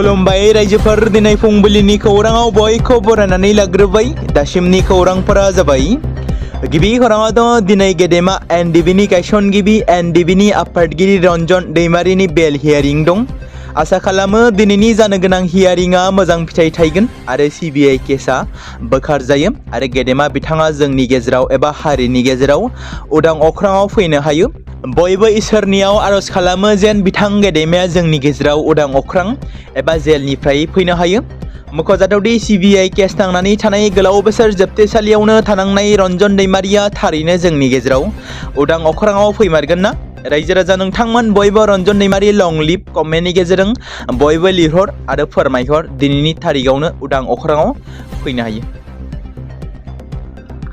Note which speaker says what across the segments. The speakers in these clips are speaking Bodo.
Speaker 1: खुलुमबाय रायजोफोर दिनै फुंबिलिनि खौराङाव बयखौ बरायनानै लाग्रोबाय दासिमनि खौरांफोरा जाबाय गिबि खौराङाव दिनै गेदेमा एनडिबिनि गायसनगिरि एनडिबिनि आफादगिरि रन्जन दैमारिनि बेल हियारिं दं। आसा खालामो दिनैनि जानो गोनां हियारिंआ मोजां फिथाइ थायगोन आरो सिबिआइ केसआ बोखार जायो आरो गेदेमा बिथाङा जोंनि गेजेराव एबा हारिनि गेजेराव उदां अख्राङाव फैनो हायो। बयबो इसोरनियाव आरज खालामो जेन बिथां गेदेमाया जोंनि गेजेराव उदां अख्रां एबा जेलनिफ्राय फैनो हायो। मख'जाथावदि सिबिआइ केस नांनानै थानाय गोलाव बोसोर जोबथेसालियावनो थानांनाय रन्जन दैमारिया थारैनो जोंनि गेजेराव उदां अख्राङाव फैमारगोन ना? रायजो राजा नोंथांमोन बयबो रन्जन दैमारि लं लिभ कमेन्टनि गेजेरजों बयबो लिरहर आरो फोरमायहर दिनैनि थारिखआवनो उदां अख्राङाव फैनो हायो।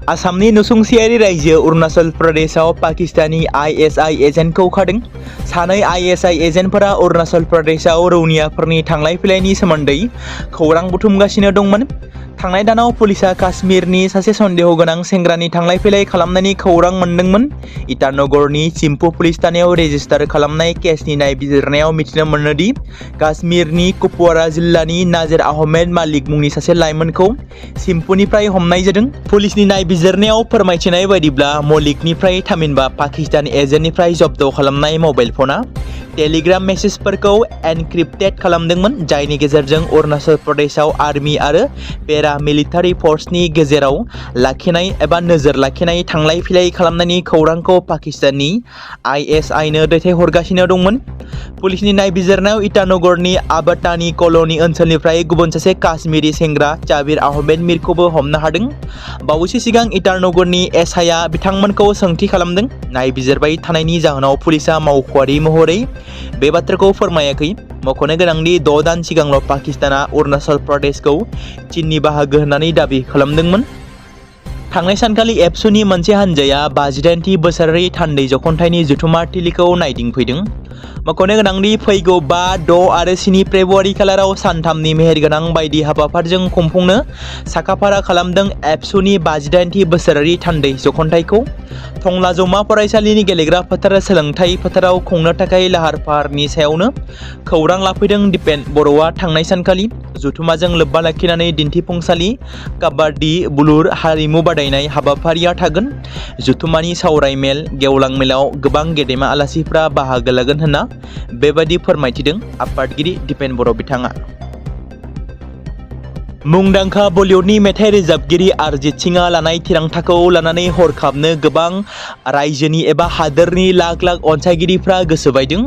Speaker 1: आसामनि नसुंसेयारि रायजो अरुणाचल प्रदेशआव पाकिस्तानी आइएसआइ एजेन्टखौ खादों। सानै आइएसआइ एजेन्टफोरा अरुणाचल प्रदेशआव रौनियाफोरनि थांलाय फैलायनि सोमोन्दै खौरां बुथुमगासिनो दंमोन। थांनाय दानाव पुलिसआ काश्मीरनि सासे सन्देह गोनां सेंग्रानि थांलाय फैलाय खालामनायनि खौरां मोनदोंमोन। इटानगरनि चिम्पु पुलिस थानायाव रेजिस्टार खालामनाय केसनि नायबिजिरनायाव मिथिनो मोनोदि काश्मीरनि कुपवारा जिल्लानि नाजिर आहमेद मालिक मुंनि सासे लाइमोनखौ चिम्पुनिफ्राय हमनाय जादों। पुलिसनि नायबिजिरनायाव फोरमायथिनाय बायदिब्ला मलिकनिफ्राय थामहिनबा पाकिस्तान एजेन्टनिफ्राय जब्द खालामनाय मबाइल फना टेलिग्राम मेसेजफोरखौ एनक्रिप्टेड खालामदोंमोन, जायनि गेजेरजों अरुणाचल प्रदेशआव आर्मी आरो पेरामिलिटारि फर्सनि गेजेराव लाखिनाय एबा नोजोर लाखिनाय थांलाय फैलाय खालामनायनि खौरांखौ पाकिस्ताननि आइएसआइनो दैथायहरगासिनो दंमोन। पुलिसनि नायबिजिरनायाव इटानगरनि आबाटानी कल'नि ओनसोलनिफ्राय गुबुन सासे काश्मीरी सेंग्रा जाबिर आहमेद मिरखौबो हमनो हादों। बावैसो सिगां इटानगरनि एसआइआ बिथांमोनखौ सोंथि खालामदों। नायबिजिरबाय थानायनि जाहोनाव पुलिसआ मावख'आरि महरै बे बाथ्राखौ फोरमायाखै। मख'नो गोनांदि 6 दान सिगांल' पाकिस्ताना अरुणाचल प्रदेशखौ चीननि बाहागो होननानै दाबि खालामदोंमोन। थांनाय सानखालि एबसुनि मोनसे हानजाया 58थि बोसोरारि थान्दै जखनथाइनि जथुमा थिलिखौ नायदिंफैदों। मख'नो गोनांदि फैगौ 5, 6 आरो 7 फेब्रुवारि खालाराव सानथामनि मेहेरगोनां बायदि हाबाफारिजों खुंफुंनो साखाफारा खालामदों एबसुनि 58थि बोसोरारि थान्दै जखनथाइखौ। टंला जौमा फरायसालिनि गेलेग्रा फोथार सोलोंथाइ फोथाराव खुंनो थाखाय लाहार फाहारनि सायावनो खौरां लाफैदों दिपेन बर'आ थांनाय सानखालि। जथुमाजों लोब्बा लाखिनानै दिन्थिफुंसालि, काबाड्डि, बुलुर, हारिमु बादायनाय हाबाफारिया थागोन। जथुमानि सावराय मेल, गेवलां मेलाव गोबां गेदेमा आलासिफ्रा बाहागो लागोन होनना बेबायदि फोरमायथिदों आफादगिरि दिपेन बर' बिथाङा। मुंदांखा बलिउडनि मेथाइ रोजाबगिरि अरिजित सिंहआ लानाय थिरांथाखौ लानानै हरखाबनो गोबां रायजोनि एबा हादोरनि लाख लाख अनसायगिरिफ्रा गोसो बायदों।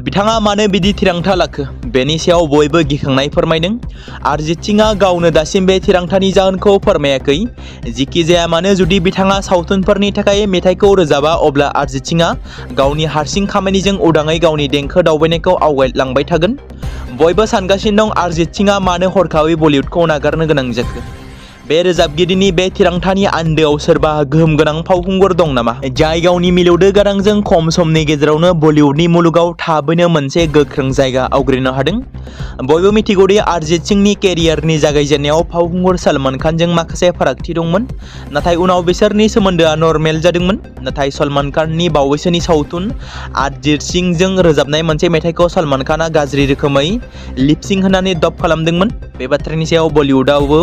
Speaker 1: बिथाङा मानो बिदि थिरांथा लाखो बेनि सायाव बयबो गिखांनाय फोरमायदों। अरिजित सिंहआ गावनो दासिम बे थिरांथानि जाहोनखौ फोरमायाखै। जिखि जाया मानो जुदि बिथाङा सावथुनफोरनि थाखाय मेथाइखौ रोजाबा अब्ला अरिजित सिंहआ गावनि हारसिं खामानिजों उदाङै गावनि देंखो दावबायनायखौ आवगायलांबाय थागोन। बयबो सानगासिनो दं अरिजित सिंहआ मानो हरखाबै बलिउडखौ नागारनो गोनां जाखो। बे रोजाबगिरिनि बे थिरांथानि आन्दोआव सोरबा गोहोम गोनां फावखुंगुर दं नामा, जाय गावनि मिलौदो गारांजों खम समनि गेजेरावनो बलिउडनि मुलुगाव थाबैनो मोनसे गोख्रों जायगा आवग्रिनो हादों। बयबो मिथिगौदि अरिजित सिंहनि केरियारनि जागायजेननायाव फावखुंगुर सलमान खानजों माखासे फारागथि दंमोन, नाथाय उनाव बिसोरनि सोमोन्दोआ नर्मेल जादोंमोन। नाथाय सलमान खाननि बावैसोनि सावथुन अरिजित सिंहजों रोजाबनाय मोनसे मेथाइखौ सलमान खानआ गाज्रि रोखोमै लिपसिंक होनानै डब खालामदोंमोन। बे बाथ्रानि सायाव बलिउडआवबो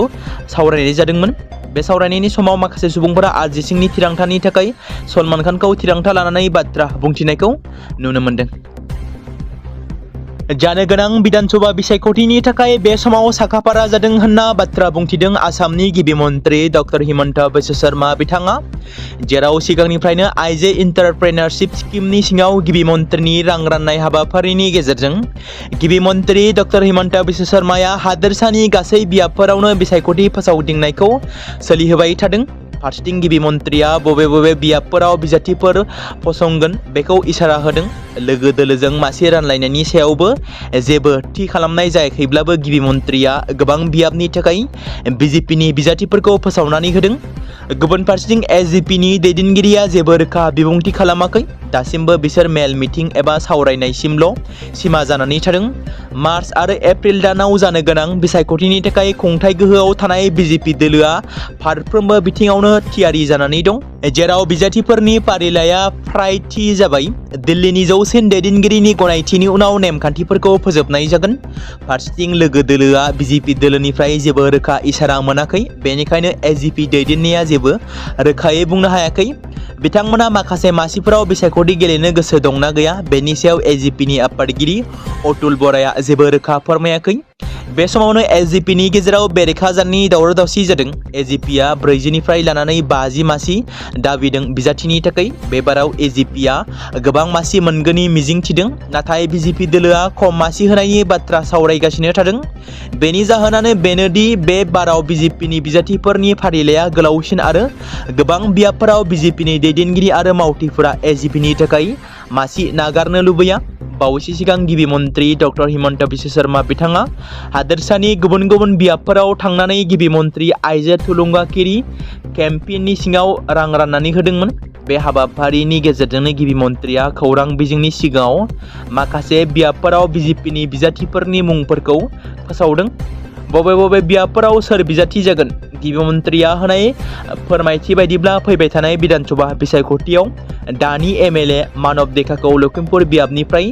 Speaker 1: सावरायनाय जादोंमोन। बे सावरायनायनि समाव माखासे सुबुंफोरा अरिजित सिंहनि थिरांथानि थाखाय सलमान खानखौ थिरांथा लानानै बाथ्रा बुंथिनायखौ नुनो मोनदों। जानो गोनां बिधानसभा बिसायख'थिनि थाखाय बे समाव साखाफारा जादों होनना बाथ्रा बुंथिदों आसामनि गिबि मन्त्रि डक्टर हिमन्त बिश्व शर्मा बिथाङा, जेराव सिगांनिफ्रायनो आइजो एन्टारप्रेनारशिप स्किमनि सिङाव गिबि मन्त्रिनि रां राननाय हाबाफारिनि गेजेरजों गिबि मन्त्रि डक्टर हिमन्त बिश्व शर्माया हादोरसानि गासै बियाबफोरावनो बिसायख'थि फोसावदिंनायखौ सोलिहोबाय थादों। फारसेथिं गिबि मन्त्रिया बबे बबे बियाबफोराव बिजाथिफोर फसंगोन बेखौ इसारा होदों। लोगो दोलोजों मासि रानलायनायनि सायावबो जेबो थि खालामनाय जायाखैब्लाबो गिबि मन्त्रिया गोबां बियाबनि थाखाय बिजेपिनि बिजाथिफोरखौ फोसावनानै होदों। गुबुन फारसेथिं एसजिपिनि दैदेनगिरिया जेबो रोखा बिबुंथि खालामाखै। दासिमबो बिसोर मेल मिटिं एबा सावरायनायसिमल' सिमा जानानै थादों। मार्च आरो एप्रिल दानाव जानो गोनां बिसायख'थिनि थाखाय खुंथाय गोहोआव थानाय बिजेपि दोलोआ फारफ्रोमबो बिथिङावनो थियारि जानानै दं, जेराव बिजाथिफोरनि फारिलाइया फ्राय थि जाबाय। दिल्लीनि जौसिन दैदेनगिरिनि गनायथिनि उनाव नेमखान्थिफोरखौ फोजोबनाय जागोन। फारसेथिं लोगो दोलोआ बिजेपि दोलोनिफ्राय जेबो रोखा इसारा मोनाखै, बेनिखायनो एजिपि दैदेननाया जेबो रोखायै बुंनो हायाखै। बिथांमोना माखासे मासिफोराव बिसायख'थि गेलेनो गोसो दंना गैया, बेनि सायाव एजिपिनि आफादगिरि अतुल बराया जेबो रोखा फोरमायाखै। बे समावनो एजिपिनि गेजेराव बेरेखा जानायनि दावराव-दावसि जादों। एजिपिआ 40निफ्राय लानानै 50 मासि दाबिदों बिजाथिनि थाखाय। बे बाराव एजिपिआ गोबां मासि मोनगोननि मिजिं थिदों, नाथाय बिजेपि दोलोआ खम मासि होनायनि बाथ्रा सावरायगासिनो थादों। बेनि जाहोनानो बेनो दि बे बाराव बिजेपिनि बिजाथिफोरनि फारिलाइया गोलावसिन आरो गोबां बियाबफोराव बिजेपिनि दैदेनगिरि आरो मावथिफोरा एजिपिनि थाखाय मासि नागारनो लुबैया। बावैसो सिगां गिबि मन्त्रि डक्टर हिमन्त बिश्व शर्मा बिथाङा हादोरसानि गुबुन गुबुन बियाबफोराव थांनानै गिबि मन्त्रि आइजो थुलुंगागिरि केम्पेइननि सिङाव रां राननानै होदोंमोन। बे हाबाफारिनि गेजेरजोंनो गिबि मन्त्रिया खौरां बिजोंनि सिगाङाव माखासे बियाबफोराव बिजेपिनि बिजाथिफोरनि मुंफोरखौ फोसावदों। बबे बियाबफोराव सोर बिजाथि जागोन? गिबि मन्त्रिया होनाय फोरमायथि बायदिब्ला फैबाय थानाय बिधानसभा बिसायख'थियाव दानि एमएलए मानब देकाखौ लखिमपुर बियाबनिफ्राय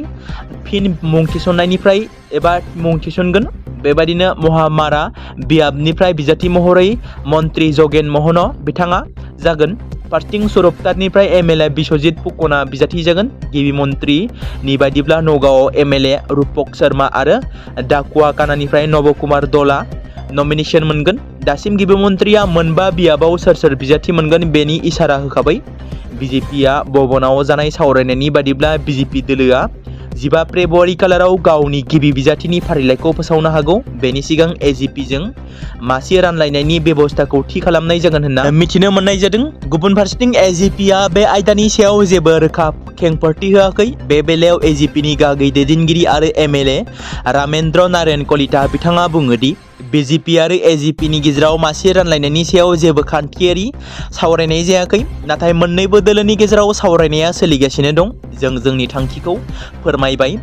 Speaker 1: फिन मुं थिसननायनिफ्राय एबा मुं थिसनगोन। बेबायदिनो महामारा बियाबनिफ्राय बिजाथि महरै मन्त्रि जगेन महन बिथाङा जागोन। फारसेथिं सुरपतारनिफ्राय एमएलए बिश्वजित फुकना बिजाथि जागोन। गिबि मन्त्रिनि बायदिब्ला नगावआव एमएलए रूपक शर्मा आरो डाकुवा कानानिफ्राय नब कुमार दला नमिनेशन मोनगोन। दासिम गिबि मन्त्रिया मोनबा बियाबाव सोर बिजाथि मोनगोन बेनि इसारा होखाबाय। बिजेपिआ भवनाव जानाय सावरायनायनि बादिब्ला बिजेपि दोलोआ 15 फेब्रुवारि खालाराव गावनि गिबि बिजाथिनि फारिलाइखौ फोसावनो हागौ। बेनि सिगां एजिपिजों मासि रानलायनायनि बेबस्थाखौ थि खालामनाय जागोन होनना मिथिनो मोननाय जादों। गुबुन फारसेथिं एजिपिआ बे आयदानि सायाव जेबो रोखा खेंफोरथि होआखै। बे बेलायाव एजिपिनि गागै दैदेनगिरि आरो एमएलए रामेन्द्र नारायण कलिता बिथाङा बुङो दि बिजेपि आरो एजिपिनि गेजेराव मासि रानलायनायनि सायाव जेबो खान्थियारि सावरायनाय जायाखै, नाथाय मोन्नैबो दोलोनि गेजेराव सावरायनाया सोलिगासिनो दं। जों जोंनि थांखिखौ फोरमायबाय।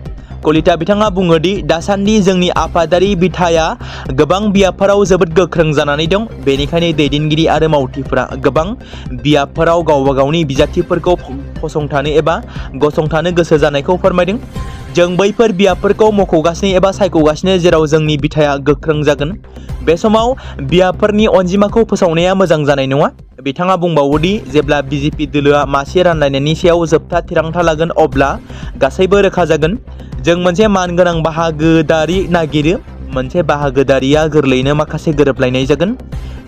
Speaker 1: कलिता बिथाङा बुङो दि दासान्दि जोंनि आफादारि बिथाया गोबां बियाबफोराव जोबोद गोख्रों जानानै दं, बेनिखायनो दैदेनगिरि आरो मावथिफोरा गोबां बियाबफोराव गावबा गावनि बिजाथिफोरखौ फसंथानो एबा गसंथानो गोसो जानायखौ फोरमायदों। जों बैफोर बियाबफोरखौ मख'गासिनो एबा सायख'गासिनो जेराव जोंनि बिथाया गोख्रों जागोन। बे समाव बियाबफोरनि अनजिमाखौ फोसावनाया मोजां जानाय नङा। बिथाङा बुंबावो दि जेब्ला बिजेपि दोलोआ मासि रानलायनायनि सायाव जोबथा थिरांथा लागोन अब्ला गासैबो रोखा जागोन। जों मोनसे मानगोनां बाहागोदारि नागिरो। मोनसे बाहागोदारिया गोरलैयैनो माखासे गोरोबलायनाय जागोन।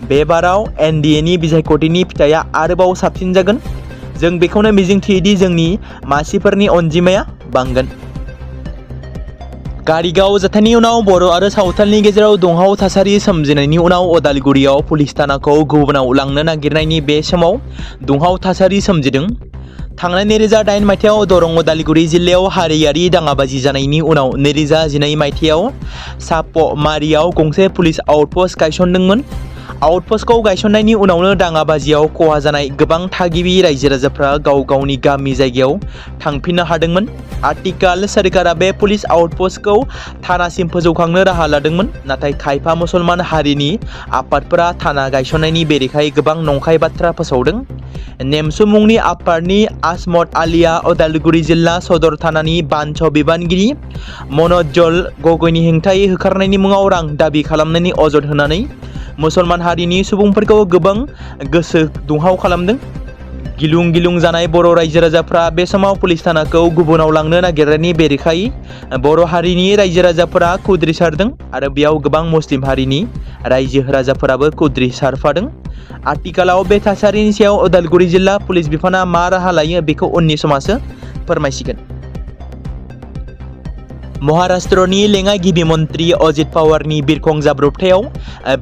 Speaker 1: बे बाराव एनडिएनि बिसायख'थिनि फिथाइया आरोबाव साबसिन जागोन। जों बेखौनो मिजिंथियोदि जोंनि मासिफोरनि अनजिमाया बांगोन। कारिगाव जाथायनि उनाव बर' आरो सावथालनि गेजेराव दुंहाव थासारि सोमजिनायनि उनाव अदालगुरियाव पुलिस थानाखौ गुबुनाव लांनो नागिरनायनि बे समाव दुंहाव थासारि सोमजिदों। थांनाय 2008 मायथाइयाव दरं उदालगुरि जिल्लायाव हारियारि दाङाबाजि जानायनि उनाव 2012 मायथाइयाव सापमारियाव गंसे पुलिस आउटपस्ट गायसनदोंमोन। आउटपस्टखौ गायसननायनि उनावनो दाङाबाजियाव खहा जानाय गोबां थागिबि रायजो राजाफ्रा गाव गावनि गामि जायगायाव थांफिननो हादोंमोन। आथिखाल सोरखारा बे पुलिस आउटपस्टखौ थानासिम फोजौखांनो राहा लादोंमोन, नाथाय खायफा मुसलमान हारिनि आफादफोरा थाना गायसननायनि बेरेखायै गोबां नंखाय बाथ्रा फोसावदों। नेमसु मुंनि आफादनि आजमत आलीआ उदालगुरि जिल्ला सदर थानानि बान्स बिबानगिरि मनज्जल गगैनि हेंथायै होखारनायनि मुङाव रां दाबि खालामनायनि अजद होनानै मुसलमान हारिनि सुबुंफोरखौ गोबां गोसो दुंहाव खालामदों। गिलुं गिलुं जानाय बर' रायजो राजाफ्रा बे समाव पुलिस थानाखौ गुबुनाव लांनो नागिरनायनि बेरेखायै बर' हारिनि रायजो राजाफोरा खुद्रिसारदों आरो बेयाव गोबां मुस्लिम हारिनि रायजो राजाफोराबो खुद्रिसारफादों। आथिखालाव बे थासारिनि सायाव उदालगुरि जिल्ला पुलिस बिफाना मा राहा लायो बेखौ उननि समासो फोरमायसिगोन। महाराष्ट्रनि लेङाइ गिबि मन्त्रि अजित पावारनि बिरखं जाब्रबथायाव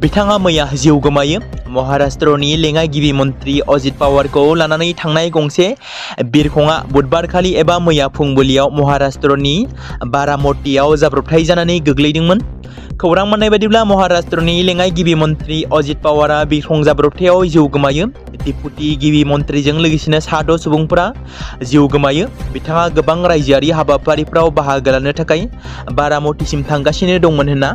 Speaker 1: बिथाङा मैया जिउ गोमायो। महाराष्ट्रनि लेङाइ गिबि मन्त्रि अजित पावारखौ लानानै थांनाय गंसे बिरखंआ बुधबारखालि एबा मैया फुंबिलियाव महाराष्ट्रनि बारामतीयाव जाब्रबथाय जानानै गोग्लैदोंमोन। खौरां मोननाय बायदिब्ला महाराष्ट्रनि लेङाइ गिबि मन्थ्रि अजित पावारा बिरखं जाब्रबथायाव जिउ गोमायो। डिपुटि गिबि मन्थ्रिजों लोगोसेनो 6 सुबुंफोरा जिउ गोमायो। बिथाङा गोबां रायजोआरि हाबाफारिफ्राव बाहागो लानो थाखाय बारामतीसिम थांगासिनो दंमोन होनना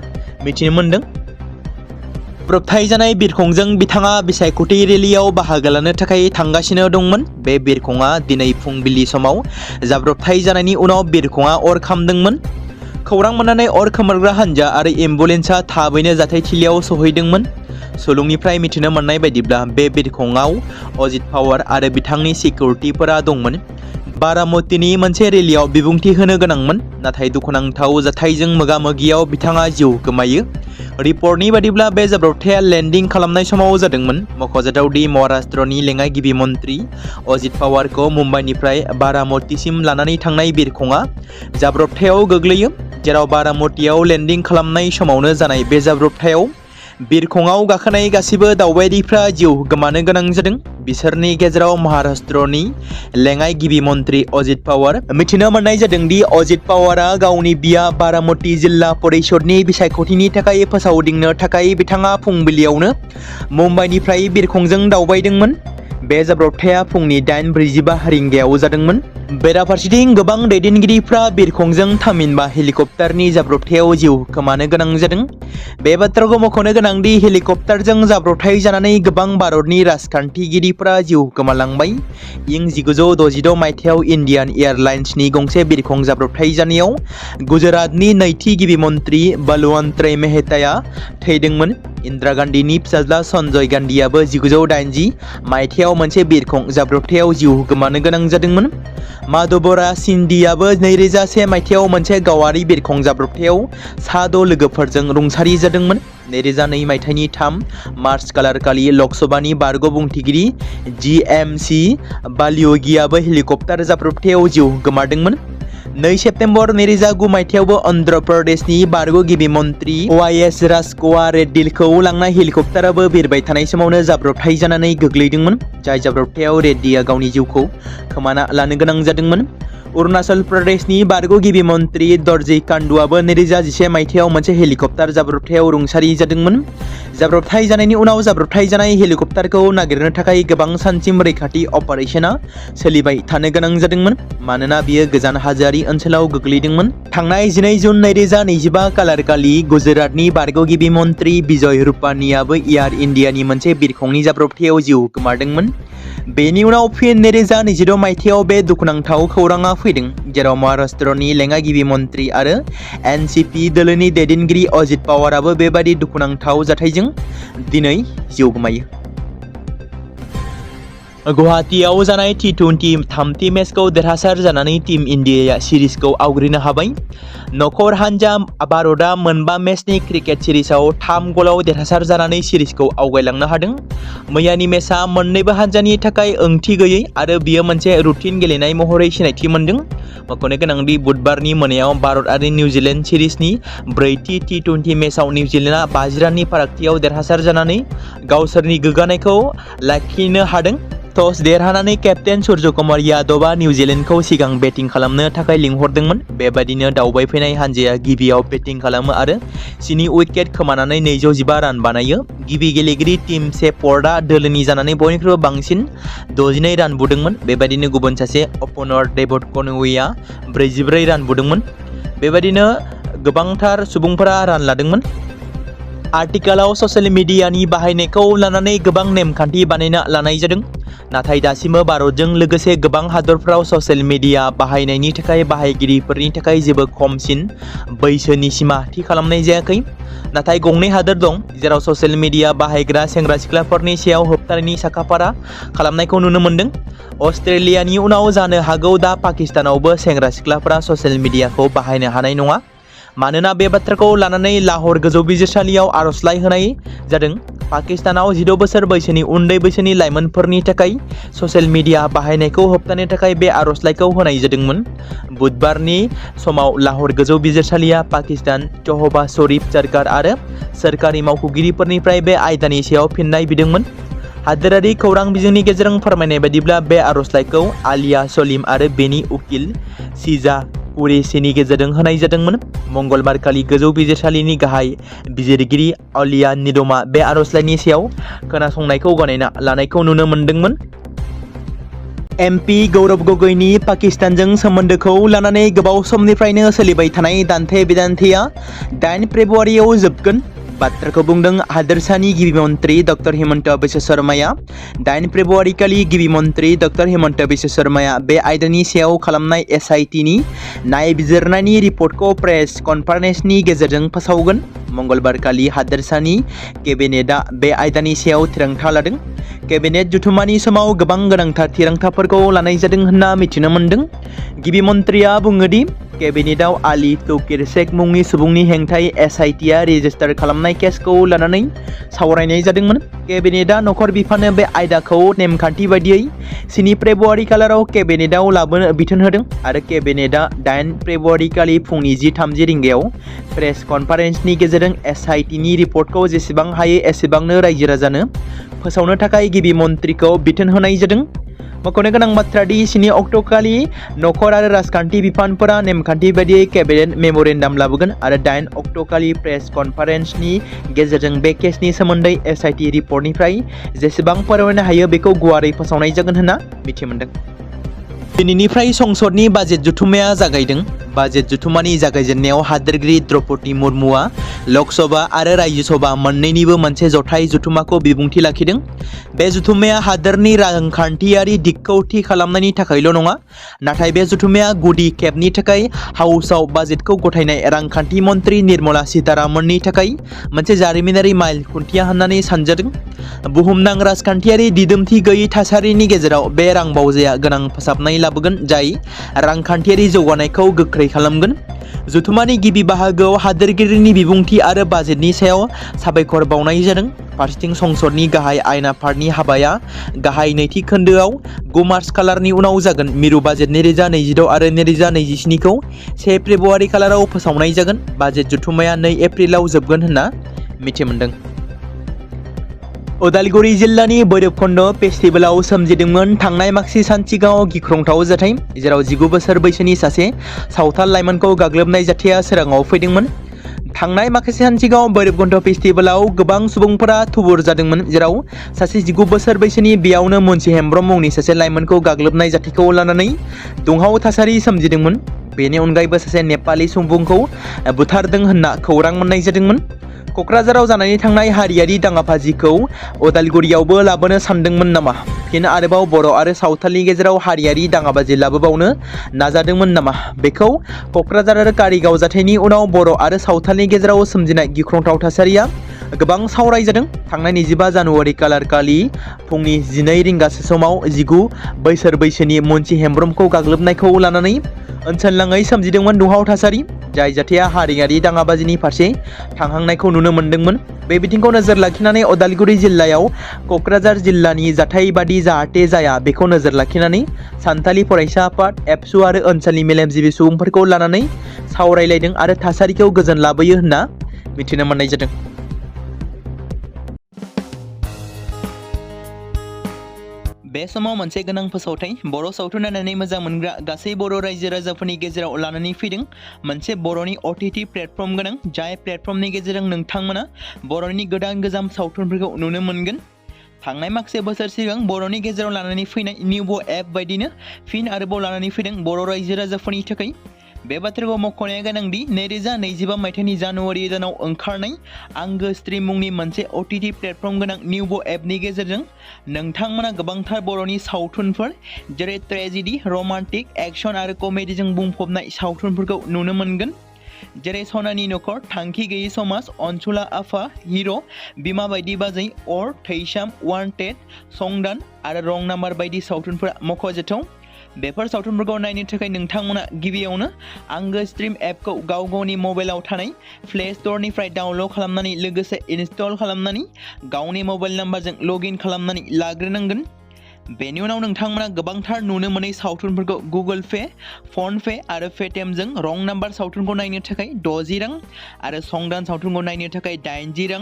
Speaker 1: मिथिनो मोन्दों। जाब्रबथाय जानाय बिरखंजों बिथाङा बिसायख'थि रेलियाव बाहागो लानो थाखाय थांगासिनो दंमोन। बे बिरखंआ दिनै फुंबिलि समाव जाब्रबथाय जानायनि उनाव बिरखंआ अर खामदोंमोन। खौरां मोननानै अर खोमोरग्रा हान्जा आरो एम्बुलेन्सआ थाबैनो जाथायथिलियाव सौहैदोंमोन। सुलुंनिफ्राय मिथिनो मोननाय बायदिब्ला बे बिरखंआव अजित पावार आरो बिथांनि सिकिउरिटिफोरा दंमोन। बारामतीनि मोनसे रेलियाव बिबुंथि होनो गोनांमोन, नाथाय दुखुनांथाव जाथायजों मोगा-मोगियाव बिथाङा जिउ गोमायो। रिपर्टनि बायदिब्ला बे जाब्रबथाया लेन्डिं खालामनाय समाव जादोंमोन। मख'जाथाव दि महाराष्ट्रनि लेङाइ गिबि मन्थ्रि अजित पावारखौ मुम्बाइनिफ्राय बारामतीसिम लानानै थांनाय बिरखंआ जाब्रबथायाव गोग्लैयो, जेराव बारामतीयाव लेन्डिं खालामनाय समावनो जानाय बे जाब्रबथायाव बिरखंआव गाखोनाय गासिबो दावबायारिफ्रा जिउ गोमानो गोनां जादों। बिसोरनि गेजेराव महाराष्ट्रनि लेङाइ गिबि मन्थ्रि अजित पावार। मिथिनो मोननाय जादों दि अजित पावारा गावनि बिया बारामती जिल्ला परिषदनि बिसायख'थिनि थाखाय फोसावदिंनो थाखाय बिथाङा फुंबिलियावनो मुम्बाइनिफ्राय बिरखंजों दावबायदोंमोन। बे जाब्रबथाया फुंनि 8:45 रिंगायाव जादोंमोन। बेराफारसेथिं गोबां दैदेनगिरिफ्रा बिरखंजों थामहिनबा हेलिकप्टारनि जाब्रबथायाव जिउ खोमानो गोनां जादों। बे बाथ्राखौ मख'नो गोनां दि हेलिकप्टारजों जाब्रबथाय जानानै गोबां भारतनि राजखान्थिगिरिफोरा जिउ गोमालांबाय। इं 1966 मायथाइयाव इन्डियान एयारलाइन्सनि गंसे बिरखं जाब्रबथाय जानायाव गुजरातनि नैथि गिबि मन्थ्रि बलवन्त मेहताया थैदोंमोन। इन्दिरा गान्धीनि फिसाज्ला सन्जय गान्धीआबो 1980 मायथाइयाव मोनसे बिरखं जाब्रबथायाव जिउ गोमानो गोनां जादोंमोन। माधवरा सिन्धियाबो 2001 मायथाइयाव मोनसे गावारि बिरखं जाब्रबथायाव 6 लोगोफोरजों रुंसारि जादोंमोन। 2002 मायथाइनि 3 मार्च खालारखालि लकसभानि बारग' बुंथिगिरि GMC बालियोगीआबो हेलिकप्टार जाब्रबथायाव जिउ गोमादोंमोन। 2 सेप्तेम्बर 2009 मायथाइयावबो अन्ध्र प्रदेशनि बारग' गिबि मन्थ्रि YS राजकुमार रेड्डीखौ लांनाय हेलिकप्टाराबो बिरबाय थानाय समावनो जाब्रबथाय जानानै गोग्लैदोंमोन। जाय जाब्रबथायाव रेड्डीआ गावनि जिउखौ खोमाना लानो गोनां जादोंमोन। अरुणाचल प्रदेशनि बारग' गिबि मन्थ्रि दर्जी कान्डुआबो 2011 मायथाइयाव मोनसे हेलिकप्टार जाब्रबथायाव रुंसारि जादोंमोन। जाब्रबथाय जानायनि उनाव जाब्रबथाय जानाय हेलिकप्टारखौ नागिरनो थाखाय गोबां सानसिम रैखाथि अपारेशना सोलिबाय थानो गोनां जादोंमोन, मानोना बियो गोजान हाजोआरि ओनसोलाव गोग्लैदोंमोन। थांनाय 12 जुन 2025 खालारखालि गुजरातनि बारग' गिबि मन्थ्रि विजय रुपानीआबो एयार इन्डियानि मोनसे बिरखंनि जाब्रबथायाव जिउ गोमादोंमन। बेनि उनाव फिन 2022 मायथाइयाव बे दुखुनांथाव खौराङा फैदों, जेराव महाराष्ट्रनि लेङाइ गिबि मन्थ्रि आरो NCP दोलोनि दैदेनगिरि अजित पावाराबो बेबादि दुखुनांथाव जाथायजों दिनै जिउ गोमायो। गुवाहाटीआव जानाय T20 थामथि मेचखौ देरहासार जानानै टीम इन्डियाया सिरिजखौ आवग्रिनो हाबाय। नखर हान्जा भारतआ मोनबा मेचनि क्रिकेट सिरिजआव 3 गलाव देरहासार जानानै सिरिजखौ आवगायलांनो हादों। मैयानि मेचआ मोन्नैबो हान्जानि थाखाय ओंथि गैयै आरो बियो मोनसे रुटिन गेलेनाय महरै सिनायथि मोनदों। मख'नो गोनांदि बुधबारनि मोनायाव भारत आरो निउजिलेन्ड सिरिजनि ब्रैथि T20 मेचआव निउजिलेन्डआ 50 राननि फारागथियाव देरहासार जानानै गावसोरनि गोग्गानायखौ लाखिनो हादों। टस देरहानानै केप्टेन सूर्यकुमार यादवआ निउजिलेन्डखौ सिगां बेटिं खालामनो थाखाय लिंहरदोंमोन। बेबादिनो दावबायफैनाय हान्जाया गिबियाव बेटिं खालामो आरो 7 उइकेट खोमानानै 215 रान बानायो। गिबि गेलेगिरि टिम सेफर्डआ दोलोनि जानानै बयनिख्रुइबो बांसिन 62 रान बुदोंमोन। बेबादिनो गुबुन सासे अपेनर डेभिड कनवेआ 44 रान बुदोंमोन। बेबादिनो गोबांथार सुबुंफोरा रान लादोंमोन। आथिखालाव ससियेल मिडियानि बाहायनायखौ लानानै गोबां नेमखान्थि बानायना लानाय जादों, नाथाय दासिमबो भारतजों लोगोसे गोबां हादरफ्राव ससियेल मिडिया बाहायनायनि थाखाय बाहायगिरिफोरनि थाखाय जेबो खमसिन बैसोनि सिमा थि खालामनाय जायाखै। नाथाय गंनै हादोर दं जेराव ससियेल मिडिया बाहायग्रा सेंग्रा सिख्लाफोरनि सायाव होबथानायनि साखाफारा खालामनायखौ नुनो मोन्दों। अस्ट्रेलियानि उनाव जानो हागौ दा पाकिस्तानावबो सेंग्रा सिख्लाफोरा ससियेल मिडियाखौ बाहायनो हानाय नङा, मानोना बे बाथ्राखौ लानानै लाहौर गोजौ बिजिरसालियाव आर'जलाइ होनाय जादों। पाकिस्तानाव 16 बोसोर बैसोनि उन्दै बैसोनि लाइमोनफोरनि थाखाय ससियेल मिडिया बाहायनायखौ होबथानो थाखाय बे आर'जलाइखौ होनाय जादोंमोन। बुधबारनि समाव लाहौर गोजौ बिजिरसालिया पाकिस्तान, तहबा शरीफ सोरखार आरो सोरखारि मावख'गिरिफोरनिफ्राय बे आयदानि सायाव फिननाय बिदोंमोन। हादोरारि खौरां बिजोंनि गेजेरजों फोरमायनाय बायदिब्ला बे आर'जलाइखौ आलिया सलिम आरो बेनि उकिल सिजा उरेसिनि गेजेरजों होनाय जादोंमोन। मंगलबारखालि गोजौ बिजिरसालिनि गाहाय बिजिरगिरि अलिया निदमा बे आर'जलाइनि सायाव खोनासंनायखौ गनायना लानायखौ नुनो मोन्दोंमोन। MP गौरव गगैनि पाकिस्तानजों सोमोन्दोखौ लानानै गोबाव समनिफ्रायनो सोलिबाय थानाय दान्थे-बिदान्थेया 8 फेब्रुआरियाव जोबगोन बाथ्राखौ बुंदों हादोरसानि गिबि मन्त्रि डक्टर हिमन्त बिश्व शर्माया। 8 फेब्रुआरिखालि गिबि मन्त्रि डक्टर हिमन्त बिश्व शर्माया बे आयदानि सायाव खालामनाय SITनि नायबिजिरनायनि रिपर्टखौ प्रेस कनफारेन्सनि गेजेरजों फोसावगोन। मंगलबारखालि हादोरसानि केबिनेटआ बे आयदानि सायाव थिरांथा लादों। केबिनेट जथुम्मानि समाव गोबां गोनांथार थिरांथाफोरखौ लानाय जादों होनना मिथिनो मोन्दों। गिबि मन्थ्रिया बुङोदि केबिनेटआव आली तौकीर शेख मुंनि सुबुंनि हेंथायै SITआ रेजिस्टार खालामनाय केसखौ लानानै सावरायनाय जादोंमोन। केबिनेटआ नखर बिफानो बे आयदाखौ नेमखान्थि बायदियै 7 फेब्रुआरि खालाराव केबिनेटआव लाबोनो बिथोन होदों आरो केबिनेटआ 8 फेब्रुआरिखालि फुंनि 10:30 रिंगायाव प्रेस कनफारेन्सनि गेजेरजों SITनि रिपर्टखौ जेसेबां हायो एसेबांनो रायजो राजानो फोसावनो थाखाय गिबि मन्थ्रिखौ बिथोन होनाय जादों। मख'नो गोनां बाथ्रा दि 7 अक्ट'खालि नखर आरो राजखान्थि बिफानफोरा नेमखान्थि बायदियै केबिनेट मेम'रेन्डाम लाबोगोन आरो 8 अक्ट'खालि प्रेस कनफारेन्सनि गेजेरजों बे केसनि सोमोन्दै SIT रिपर्टनिफ्राय जेसेबां फोरमायनो हायो बेखौ गुवारै फोसावनाय जागोन होनना मिथिमोन्दों। दिनैनिफ्राय संसदनि बाजेट जथुम्माया जागायदों। बाजेट जथुम्मानि जागायजेननायाव हादोरगिरि द्रौपदी मुर्मुआ लकसभा आरो राज्यसभा मोन्नैनिबो मोनसे जथाय जथुम्माखौ बिबुंथि लाखिदों। बे जथुम्माया हादोरनि रांखान्थियारि दिगखौ थि खालामनायनि थाखायल' नङा, नाथाय बे जथुम्माया गुदि खेबनि थाखाय हाउसआव बाजेटखौ गथायनाय रांखान्थि मन्थ्रि निर्मला सीतारामननि थाखाय मोनसे जारिमिनारि माइल खुन्थिया होननानै सानजादों। बुहुमनां राजखान्थियारि दिदोमथि गैयै थासारिनि गेजेराव बे रांबावजाया गोनां फोसाबनाय लाबोगोन जाय रांखान्थियारि जौगानायखौ गोख्रै खालामगोन। जथुम्मानि गिबि बाहागोआव हादोरगिरिनि बिबुंथि आरो बाजेटनि सायाव साबायखर बावनाय जादों। फारसेथिं संसदनि गाहाय आयेन आफादनि हाबाया गाहाय नैथि खोन्दोआव 9 मार्च खालारनि उनाव जागोन। मिरु बाजेट 2026 आरो 2027 खौ 1 फेब्रुआरि खालाराव फोसावनाय जागोन। बाजेट जथुम्माया 2 एप्रिलाव जोबगोन होनना मिथिमोन्दों। उदालगुरि जिल्लानि भैरबखुन्द फेस्टिभेलाव सोमजिदोंमोन थांनाय माखासे सान सिगाङाव गिख्रंथाव जाथाय, जेराव 19 बोसोर बैसोनि सासे सावथाल लाइमोनखौ गाग्लोबनाय जाथाया सोराङाव फैदोंमोन। थांनाय माखासे सान सिगाङाव भैरबखुन्द फेस्टिभेलाव गोबां सुबुंफोरा थुबुर जादोंमोन, जेराव सासे 19 बोसोर बैसोनि बेयावनो मोनसे हेम्ब्रम मुंनि सासे लाइमोनखौ गाग्लोबनाय जाथायखौ लानानै दुंहाव थासारि सोमजिदोंमोन। बेनि अनगायैबो सासे नेपाली सुबुंखौ बुथारदों होनना खौरां मोननाय जादोंमोन। क'क्राझाराव जानानै थांनाय हारियारि दाङाबाजिखौ उदालगुरियावबो लाबोनो सानदोंमोन नामा? फिन आरोबाव बर' आरो सावथालनि गेजेराव हारियारि दाङाबाजि लाबोबावनो नाजादोंमोन नामा? बेखौ क'क्राझार आरो कारिगाव जाथायनि उनाव बर' आरो सावथालनि गेजेराव सोमजिनाय गिख्रंथाव थासारिया गोबां सावरायजादों। थांनाय 25 जानुवारि खालारखालि फुंनि 12 रिंगासो समाव 19 बोसोर बैसोनि मोनसे हेम्ब्रमखौ गाग्लोबनायखौ लानानै ओनसोलनाङै सोमजिदोंमोन दुंहाव थासारि, जाय जाथाया हारियारि दाङाबाजिनि फारसे थांहांनायखौ नुनो मोन्दोंमोन। बे बिथिंखौ नोजोर लाखिनानै उदालगुरि जिल्लायाव क'क्राझार जिल्लानि जाथाय बादि जाहाथे जाया बेखौ नोजोर लाखिनानै सानथालि फरायसा आफाद, एबसु आरो ओनसोलनि मेलेमजिबि सुबुंफोरखौ लानानै सावरायलायदों आरो थासारिखौ गोजोन लाबोयो होनना मिथिनो मोननाय जादों। बे समाव मोनसे गोनां फोसावथाय बर' सावथुन नायनानै मोजां मोनग्रा गासै बर' रायजो राजाफोरनि गेजेराव लानानै फैदों। मोनसे बर'नि OTT प्लेटफर्म गोनां, जाय प्लेटफर्मनि गेजेरजों नोंथांमोना बर'नि गोदान गोजाम सावथुनफोरखौ नुनो मोनगोन। थांनाय माखासे बोसोर सिगां बर'नि गेजेराव लानानै फैनाय निउबो एप बायदिनो फिन आरोबाव लानानै फैदों बर' रायजो राजाफोरनि थाखाय। बे बाथ्राखौ मख'नाया गोनांदि 2025 मायथाइनि जानुवारि दानाव ओंखारनाय आंगो स्ट्रिम मुंनि मोनसे OTT प्लेटफर्म गोनां निउबो एपनि गेजेरजों नोंथांमोना गोबांथार बर'नि सावथुनफोर जेरै ट्रेजेडि, रमान्टिक, एक्सन आरो कमेडिजों बुंफबनाय सावथुनफोरखौ नुनो मोनगोन। जेरै सनानि नखर, थांखि गैयै समाज, अनसुला आफा, हिर', बिमा बायदि बाजै, अर, थैसाम, वान्टेड, संदान आरो रं नाम्बार बायदि सावथुनफोरा मख'जाथाव। बेफोर सावथुनफोरखौ नायनो थाखाय नोंथांमोना गिबियावनो आंगो स्ट्रिम एपखौ गाव गावनि मबाइलाव थानाय प्ले स्ट'रनिफ्राय डाउनल'ड खालामनानै लोगोसे इनस्टल खालामनानै गावनि मबाइल नाम्बारजों लग इन खालामनानै लाग्रोनांगोन। बेनि उनाव नोंथांमोना गोबांथार नुनो मोनै सावथुनफोरखौ गुगोल पे, फन पे आरो पेटिएमजों रं नाम्बार सावथुनखौ नायनो थाखाय 60 रां आरो संदान सावथुनखौ नायनो थाखाय 80 रां,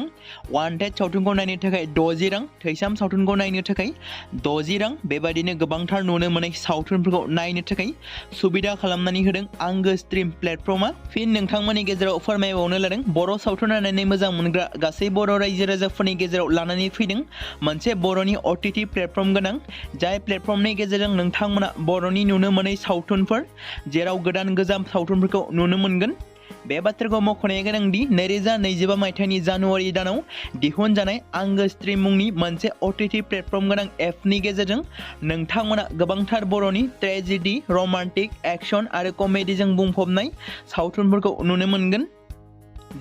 Speaker 1: वान्टेड सावथुनखौ नायनो थाखाय 60 रां, थैसाम सावथुनखौ नायनो थाखाय 60 रां बेबायदिनो गोबांथार नुनो मोनै सावथुनफोरखौ नायनो थाखाय सुबिदा खालामनानै होदों आंगो स्ट्रिम प्लेटफर्मा। फिन नोंथांमोननि गेजेराव फोरमायबावनो लादों बर' सावथुन नायनानै मोजां मोनग्रा गासै बर' रायजो राजाफोरनि गेजेराव लानानै फैदों मोनसे बर'नि OTT प्लेटफर्म गोनां, जाय प्लेटफर्मनि गेजेरजों नोंथांमोना बर'नि नुनो मोनै सावथुनफोर जेराव गोदान गोजाम सावथुनफोरखौ नुनो मोनगोन। बे बाथ्राखौ मख'नाया गोनांदि 2025 मायथाइनि जानुवारि दानाव दिहुनजानाय आंगो स्ट्रिम मुंनि मोनसे OTT प्लेटफर्म गोनां एपनि गेजेरजों नोंथांमोना गोबांथार बर'नि ट्रेजेडि, रमान्टिक, एक्शन आरो कमेडिजों बुंफबनाय सावथुनफोरखौ नुनो मोनगोन।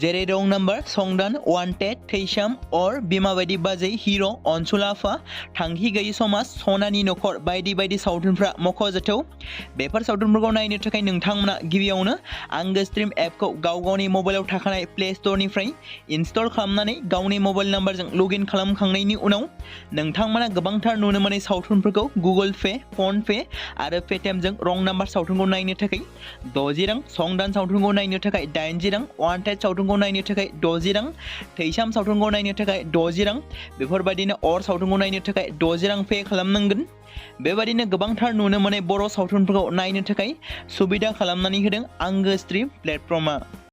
Speaker 1: जेरै रं नाम्बार, संदान, वान्टेड, थैसाम, अर, बिमा बायदि बाजै, हिर', अनसुला आफा, थांखि गैयि समाज, सनानि नखर बायदि बायदि सावथुनफ्रा मख'जाथाव। बेफोर सावथुनफोरखौ नायनो थाखाय नोंथांमोना गिबियावनो आंगो स्ट्रिम एपखौ गावनि मबाइलाव थाखानाय प्ले स्ट'रनिफ्राय इनस्टल खालामनानै गावनि मबाइल नाम्बारजों लग इन खालामखांनायनि उनाव नोंथांमोना गोबांथार नुनो मोनै सावथुनफोरखौ गुगोल पे, फन पे आरो पेटिएमजों रं नाम्बार सावथुनखौ नायनो थाखाय 60 रां, संदान सावथुनखौ नायनो थाखाय 80 रां, वान्टेड सावथुनखौ नायनो थाखाय 60 रां, थैसाम सावथुनखौ नायनो थाखाय 60 रां बेफोरबायदिनो अर सावथुनखौ नायनो थाखाय 60 रां पे खालामनांगोन। बेबायदिनो गोबांथार नुनो मोनै बर' सावथुनफोरखौ नायनो थाखाय सुबिदा खालामनानै होदों आंगो स्ट्रिम प्लेटफर्मा।